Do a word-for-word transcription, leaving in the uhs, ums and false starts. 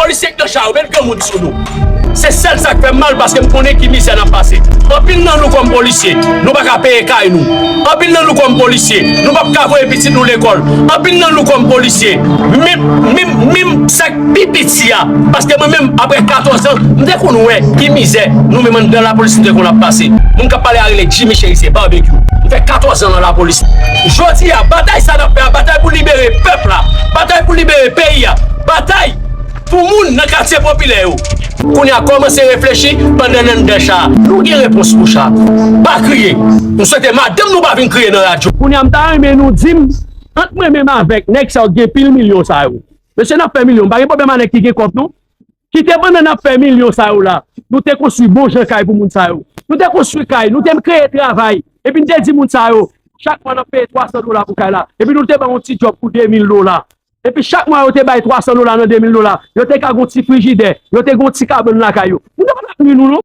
Polisye k nan cha yo, met granmoun sou nou. Se sèl sa k fè m mal, paske m konnen ki mizè n ap pase. Anpil nan nou kòm polisye, nou pa ka peye kay nou. Anpil nan nou kòm polisye, nou p ap ka voye pitit nou lekòl. Anpil nan nou kòm polisye, menm, menm, menm sa k pi piti a, paske mwen menm, apre katòz an, m te konn wè ki mizè nou menm anndan lapolis nou te konn ap pase. Moun k ap pale a rele Jimmy Chérizier Barbecue. M fè katòz an nan lapolis. Jodi a, batay sa n ap fè a, batay pou libere pèp la, batay pou libere peyi a, batay pou moun nan katye popilè yo. Kounye a, kòmanse reflechi pandan n anndan cha a. Nou gen repons pou cha a. Pa kriye. M swete madanm nou pa vin kriye nan radyo. Kounye a, m ta renmen nou di m, ant mwen menm avèk nèg sa yo ki gen pil milyon sa yo. Mesye, n ap fè milyon. M pa gen pwoblèm a nèg ki gen kòb, non. Kite pandan n ap fè milyon sa yo la, nou te konstwi bon jan kay pou moun sa yo. Nou te konstwi kay, nou te kreye travay. Epi n te di moun sa yo, chak mwa n ap peye twa san dola pou kay la. Epi nou te ba yon ti djòb pou de mil dola. Epi chak mwa yo te bay twa san dola nan de mil dola. Yo te ka gon ti frijidè, yo te gon ti kabann lakay yo. Moun yo pa t ap nwi nou non.